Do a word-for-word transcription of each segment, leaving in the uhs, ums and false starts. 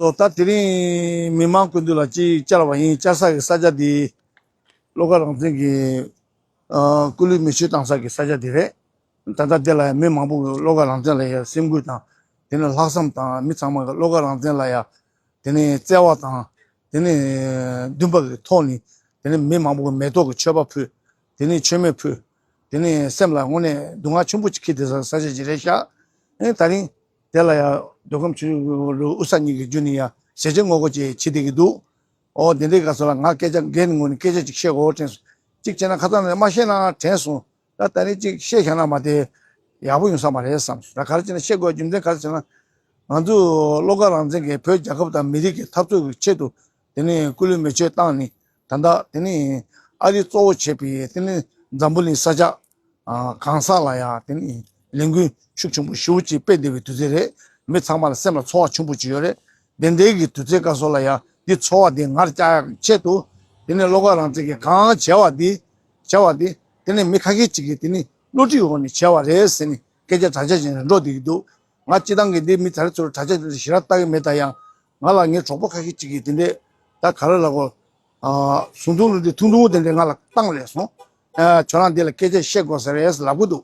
སོ་ད་དེ་རིང་མི་མང་ཀུན་འདུས་ལ་ཅིག་བཅར་བ་ཡིན། བཅར་ས་གི་ས་ཆ་འདི་བློ་དགའ་རང་བཙན་གྱི་ཨ་སྐུ་ལུས་མེ་མཆོད་བཏང་ས་གི་ས་ཆ་འདི་རེད། ད་ལྟ་འདི་ལ་ཡང་མི་མང་པོ་གི་བློ་དགའ་རང་བཙན་ལ་ཡང་སེམས་འགུལ་དང་། དེ་ནས་ལྷག་བསམ་དང་། མི་ཚང་མ་གི་བློ་དགའ་རང་བཙན་ལ་ཡང་དེ་ནས་བརྩེ་བ་དང་། དེ་ནས་འདུན་པ་གི་ཐོག་ནས་དེ་ནས་མི་མང་པོ་གི་མེ་ཏོག་གི་མཆོད་པ་ཕུལ། དེ་ནས་མཆོད་མེ་ཕུལ། དེ་ནས་སེམས་ལ་དངོས་གནས་སྡུག་བསྔལ་ཆེན་པོ་ཅིག་འཁྱེར་བསྡད་ས་ས་ཆ་ཅིག་རེད་ཤག་ཨེ་ད་རིང་དེ་ལ་ཡང་མདོ་ཁམས་ཆུ་བཞི་དབུས་ས་གཉིས་ཀྱི་བརྒྱུད་ནས་ཡང་ཞལ་བྱེད་ངོ་རྒོལ་ཅིག་བྱེད་བསྡད་ཀྱི་འདུག་ཨོ་དེ་འདྲའི་སྐབས་སུ་ལ་ང་སྐད་ཆ་སྒེར་ངོས་ནས་སྐད་ཆ་ཅིག་བཤད་དགོས་དྲན་སོང་། གཅིག་བྱས་ན་ཁ་སང་ནས་མ་བཤད་ན་དྲན་སོང་། ད་ད་རེས་ཅིག་བཤད་བཞག་ན་མ་དེ་ཡག་པོ་ཡོང་ས་མ་རེད་བསམ་སོང་། ད་ག་རེ་བྱས་ན་བཤད་དགོས་རྒྱུ་མཚན་ག་རེ་བྱས་ན། ང་ཚོ་བློ་དགའ་རང་བཙན་གྱིས་བོད་རྒྱལ་ཁབ་དང་མི་རིགས་ཀྱི་འཐབ་རྩོད་ཀྱི་ཆེད་དུ་དེ་ནས་སྐུ་ལུས་མེ་མཆོད་བཏང་ནས། ད་ལྟ་དེ་ནས་ཨ་རི་གཙོ་བོ་བྱས་པའི་དེ་ནས་འཛམ་བུ་གླིང་ས་ཆ་ཨ་གང་ས་ལ་ཡང་དེ་ནས་ལས་འགུལ་ཤུགས་ཆེན་པོ་ཞེ་པོ་ཅིག་སྤེལ་བསྡད་པའི་དུས་ཚོད་རེད། མི་ཚང་མ་ལ་སེམས་ལ་ཚོར་བ་ཆེན་པོ་ཅིག་ཡོད་རེད། དེ་འདྲའི་གི་དུས་ཚོད་སྐབས་སུ་ལ་ཡང་འདི་ཚོར་བ་འདི་ངར་བཅག་ཡག་ཆེད་དུ། དེ་ནས་བློ་དགའ་རང་བཙན་གྱིས་གང་བྱས་པ་འདི་བྱས་པ་འདི་དེ་ནས་མི་ཁ་ཤས་ཅིག་གིས་དེ་ནས་བློ་འདྲི་འོག་ནས་བྱས་པ་རེད་ཟེར་ནས་སྐད་ཆ་གྲགས་ཆ་བྱས་ནས་འགྲོ་བསྡད་ཀྱི་འདུག་ང་སྤྱི་བཏང་གི་འདི་མི་དེ་རིང་ཚོར་གྲགས་ཆ་དེ་འདྲ་ཞེ་དྲག་ལྟ་གི་མེད། ད་ཡང་ང་ལ་ངའི་གྲོགས་པོ་ཁ་ཤས་ཅིག་གིས་དེ་འདྲས་ད་ག་རེ་ལབ་དགོས། ཨ་གཟུངས་ཐུང་རེད་དེ་ཐུང་ཐུང་དེ་འདྲས་ང་ལ་བཏང་རེད་སོང་། ཨ་ཁྱོད་རང་འདི་ལ་སྐད་ཆ་བཤད་དགོས་ས་རེད་ལབ་གི་འདུག་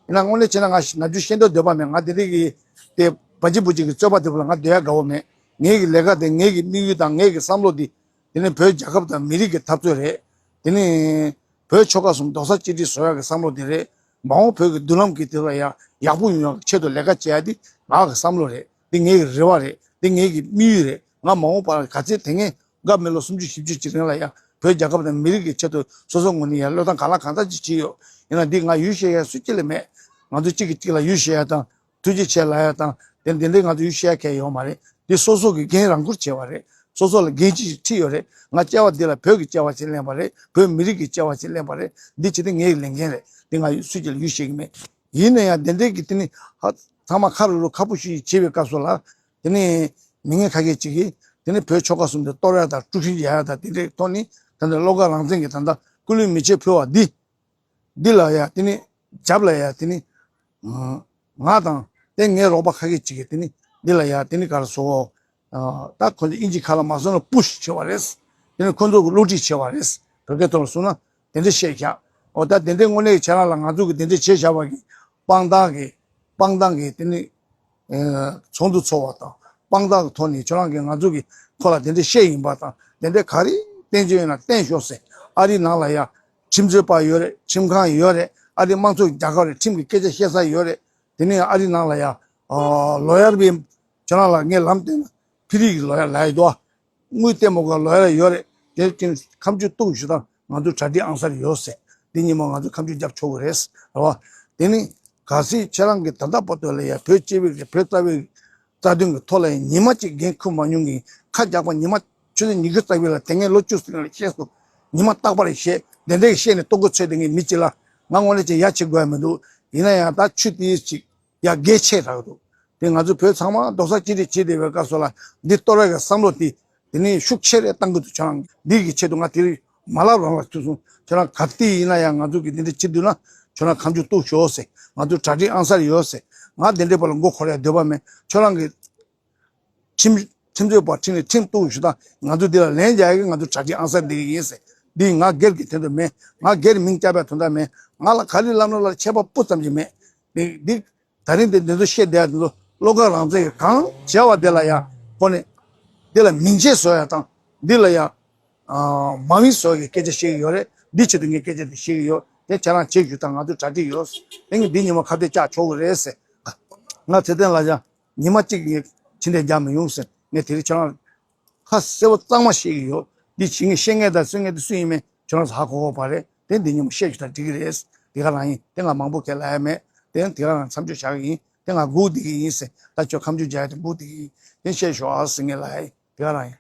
ཡིན་ན་དངོས་གནས་བྱས་ན་ང་ནམ་རྒྱུན་བཤད་འདོད་འདོད་པ་མེད། ང་དེ་འདྲས་ཀྱི་དེ་བ་ཅི་བུ་ཅི་གི་རྩོད་པ་དེ་བུ་ལ་ང་སྡོད་ཡ་དགའ་བོ་མེད། ངའི་གི་ལས་ཀ་དེ་ངའི་གི་དམིགས་ཡུལ་དང་ངའི་གི་བསམ་བློ་དེ། དེ་ནས་བོད་རྒྱལ་ཁབ་དང་མི་རིགས་ཀྱི་འཐབ་རྩོད་རེད། དེ་ནས་བོད་ཆོལ་ཁ་གསུམ་རྡོག་རྩ་གཅིག་སྒྲིལ་བཟོ་ཡག་གི་བསམ་བློ་དེ་རེད། མ་འོངས་བོད་ཀྱི་མདུན་ལམ་གྱི་དེ་ལ་ཡང་ཡག་པོ་ཡོང་ཡག་གི་ཆེད་དུ་ལས་ཀ་བྱེད་ཡག་དེ་ང་གི་བསམ་བློ་རེད། དེ་ངའི་གི་རེ་བ་རེད། དེ་ངའི་གི་དམིགས་ཡུལ་རེད། ང་མ་འོངས་པར་ག་ཚད་དེ་སྔའི་སྐབས་མི་ལོ་སུམ་ཅུ་བཞི་བཅུ་ཅིག་རིང་ལ་ཡང་བོད་རྒྱལ་ཁབ་དང་མི་རིགས་ཀྱི་ཆེད་དུ་སོ་སོ་ངོས་ནས་ཡང་བློས་བཏང་གང་ལ་གང་འཚམ་ཅིག་བྱས་ཡོད། ཡིན་ན་འདི་ང་ཡུལ་ཤེས་ཡག་སུ་གཅིག་ལ་མེད། ང་ཚོ་གཅིག་གིས་གཅིག་ལ་ཡུལ་ཤེས་ཡག་དང་། ཐུགས་རྗེ་ཆེ་ལབ་ཡ་དང་དེ་འདི་འདྲའི་ང་ཚོ་ཡུལ་ཤེས་ཡ་གང་ཡོད་མ་རེད། འདི་སོ་སོ་གི་འགན་རང་འཁུར་བྱས་པ་རེད། སོ་སོ་ལ་འགན་ཅིག་ཁྲིད་ཡོད་རེད། ང་སྐྱེ་བ་འདི་ལ་བོད་ཀྱི་སྐྱེ་བ་ཅིག་ལེན་པ་རེད། བོད་མི་རིགས་ཀྱི་སྐྱེ་བ་ཅིག་ལེན་པ་རེད། འདི་བྱེད་དུས་ངའི་ལས་འགན་རེད། འདི་ང་སུ་གཅིག་ལ་ཡུལ་ཤེས་ཀྱི་མེད། ཡིན་ན་ཡང་དེ་འདྲའི་གི་དེ་ནི་ཧ་ཚང་མ་ཁ་རུ་རུ་ཁ་ཕུ་ཤུ་ཤུ་བྱེད་པའི་སྐབས་སུ་ལ། དེ་ནི་མི་ངན་ཁ་ཤས་ཅིག་གིས་དེ་ནི་བོད་ཆོལ་ཁ་གསུམ་དེ་གཏོར་ཡ་དང་དཀྲུག་ཤིང་རྒྱག་ཡ་དང་དེ་འདྲའི་ཐོག་ནས་ད་ལྟ་བློ་དགའ་རང་བཙན་གྱིས་ད་ལྟ་སྐུ་ལུས་མེ་མཆོད་ཕུལ་བ་འདི། འདི་ལ་ཡ་དེ་ནི་རྒྱབ་ལ་ཡ་དེ་ནི་ང་དང་དེ་ངའི་རོགས་པ་ཁ་ཤས་ཅིག་གིས་དེ་ནི་འདི་ལ་ཡ་དེ་ནི་ག་རེ་ཟེར། ད་ཁོ་ཚོ་དབྱིན་ཇི་ཁ་ལ་མ་སོང་ན་པུཤ་བྱས་པ་རེད། དེ་ནི་ཁོ་ཚོ་གི་བསླུ་བྲིད་བྱས་པ་རེད། བོད་སྐད་ཐོག་ལ་གསུངས་ན་དེ་འདྲ་བཤད་བཞག་འོ་ད་དེ་འདྲའི་དངོས་གནས་ཀྱི་ཆ་ནང་ལ་ང་ཚོ་གི་དེ་འདྲ་བྱས་བཞག་པ་གི་སྤང་ཐང་གི་སྤང་ཐང་གི་དེ་ནི་ཚོགས་འདུ་ཚོགས་པ་དང་། དཔང་རྟགས་ཀྱི་ཐོག་ནས་ཁྱོད་རང་གིས་ང་ཚོ་གིས་ཁོ་ལ་དེ་འདྲ་བཤད་ཡིན་པ་དང་། དེ་འདྲ་ག་རེ་བསྟན་བཅོས་ཡོད་ན་བསྟན་ཤོག་ཟེར། ཨ་རི་ནང་ལ་ཡ་ཁྲིམས་རྩོད་པ་ཡོད་རེད། ཁྲིམས་ཁང་ཡོད་རེད། ཨ་རི་དམངས་གཙོ་རྒྱལ་ཁབ་རེད། ཁྲིམས་ཀྱི་སྐད་ཆ་བཤད་ས་ཡོད་རེད། དེ་ནས་ཨ་རི་ནང་ལ་ཡ་ལོ་ཡར་བའི་ཁྱོད་རང་ལ་ངས་ལམ་སྟོན་ན་ཕི་རི་གི་ལོ་ཡར་ལ་ཡི་དོ། དངུལ་ལྟད་མོ་ག་ལོ་ཡར་ཡོད་རེད། དེ་ཀྱིན་ཁ་མཆུ་གཏུག་ཞུ་དང་ང་ཚོ་གྲ་སྒྲིག་ཨང་གསར་ཡོད་ཟེར། འདི་ཉིན་མོ་ང་ཚོ་ཁ་མཆུ་རྒྱབ་ཆོག་གི་རེད་ཟེར་བ། དེ་ནི་གལ་སྲིད་ཁྱེད་རང་གིས་ད་ལྟ་བར་དུ་ལ་ཡ་བོད་སྤྱི་པའི་བོད་རྩ་བའི་རྩ་དོན་གྱི་ཐོག་ལ་ཡ་ཉི་མ་གཅིག་འགན་འཁུར་མ་མྱོང་གི་ཁ་རྒྱག་པ་ཉི་མ་ཆུ་ཚོད་ཉི་ཤུ་རྩ་བའི་ལ་དེ་སྔའི་ལོ་བཅུ་ཟིན་ལ་བཤད་སོང་། ཉི་མ་རྟག་པར་བཤད་དེ་འདྲའི་བཤད་ནས་ལྟོ་གོས་ཚོད་དེ་ངའི་མི་གཅིག་ལ་ང་དངོས་གནས་ཅིག་ཡ་བྱེད་དགོས་ཡ་མི་འདུག་ཡིན་ན་ཡང་ད་ཆུ་དེའི་ཅིག་ཡ་གལ་ཆེ་དྲགས་འདུག་དེ་ང་ཚོ་བོད་ཚང་མ་རྡོག་རྩ་གཅིག་སྒྲིལ་བྱེད་བསྡད་པའི་སྐབས་སུ་ལ་འདི་གཏོར་བའི་བསམ་བློ་དེ་དེ་ནས་ཤུགས་ཆེ་རེ་བཏང་གི་འདུག་ཁྱོད་རང་འདི་གི་ཆེད་དུ་ང་དེ་རིང་མ་ལབ་རང་ལ་ཐུག་སོང་། ཁྱོད་རང་ག་དུས་ཡིན་ན་ཡང་ང་ཚོ་གི་འདི་འདྲ་བྱེད་འདུག་ན་ཁྱོད་རང་ཁ་མཆུ་གཏུག་ཤོག་ཟེར། ང་ཚོ་གྲ་སྒྲིག་ཨང་གསར་ཡོད་ཟེར། ང་དེ་འདྲའི་བར་ལ་མགོ་འཁོར་ཡ་འདོད་པ་མེད། ཁྱོད་རང་གི་ཁྲིམས་ཁྲིམས་རྩོད་པ་ཁྲིམས་ནས་ཁྲིམས་གཏུག་ཞུ་དང་ང་ཚོ་འདི་ལ་ལན་རྒྱག་ཡ་གི་ང་ཚོ་གྲ་སྒྲིག་ཨང་གསར་འདི་གི་ཡིན་ཟེར། འདི་ང་སྒེར་གྱི་དོན་དུ་མེད། ང་སྒེར་མིང་བཅག་པའི་དོན་དག་མེད། ང་ལ་ག་རེ་ལབ་ན་ལ་ཆད་པ་སྤུ་ཙམ་ཞིག་མེད། འདི་འདི། ད་རིང་འདི་འདི་ཚོ་བཤད་བསྡད་འདི་ཚོ་བློ་དགའ་རང་བཙན་གྱིས་གང་བྱས་པ་དེ་ལ་ཡང་ཁོ་ནས་འདི་ལ་མིང་ཆད་བཟོ་ཡ་དང་འདི་ལ་ཡང་མ་མིང་བཟོ་ཡ་གི་སྐད་ཆ་བཤད་ཀྱི་ཡོད་རེད། འདི་ཆེད་དུ་ངས་སྐད་ཆ་འདི་བཤད་ཀྱི་ཡོད། དེ་ཁྱེད་རང་བྱེད་རྒྱུ་དང་ང་ཚོ་གྲ་སྒྲིག་ཡོད། དེ་ངས་འདི་ཉིན་མོ་ཁ་གཏད་བཅག་ཆོག་གི་རེད་ཟེར། ང་ཚེ་བརྟན་ལ་ཡང་ཉི་མ་གཅིག་ངས་ཕྱི་འཐེན་རྒྱག་མི་ཡོང་ཟེར། ངས་དེ་རིང་ཁྱེད་རང་ཁ་གསལ་པོ་གཙང་མ་བཤད་ཀྱི་ཡོད། འདི་བྱེད་ངས་བཤད་ངས་དང་གསོད་ངས་དེ་སུ་ཡིན་མིན་ཁྱོད་རང་ཚོ་ཧ་གོ་གོ་བ་རེད། དེ་འདི་ཉིན་མོ་བཤད་རྒྱུ་དང་འགྲིག་གི་རེད། དེ་ག་རང་ཡིན། དེ་ང་མང་པོ་གས་ལབ་ཡ་མེད། དེ་ཡང་དེ་ག་རང་མཚམས་འཇོག་བྱ་གི་ཡིན། དེ་ང་སྒུག་བསྡད་ཀྱི་ཡིན་ཟེར། ད་ཁྱོད་ཁ་མཆུ་རྒྱག་ཡ་དེ་སྒུག་བསྡད་ཀྱི་ཡིན། དེ་བཤད་ཤོག་ཨ་ཟེར་ངས་ལབ་ཡ་ཡིན། དེ་ག་རང་ཡིན།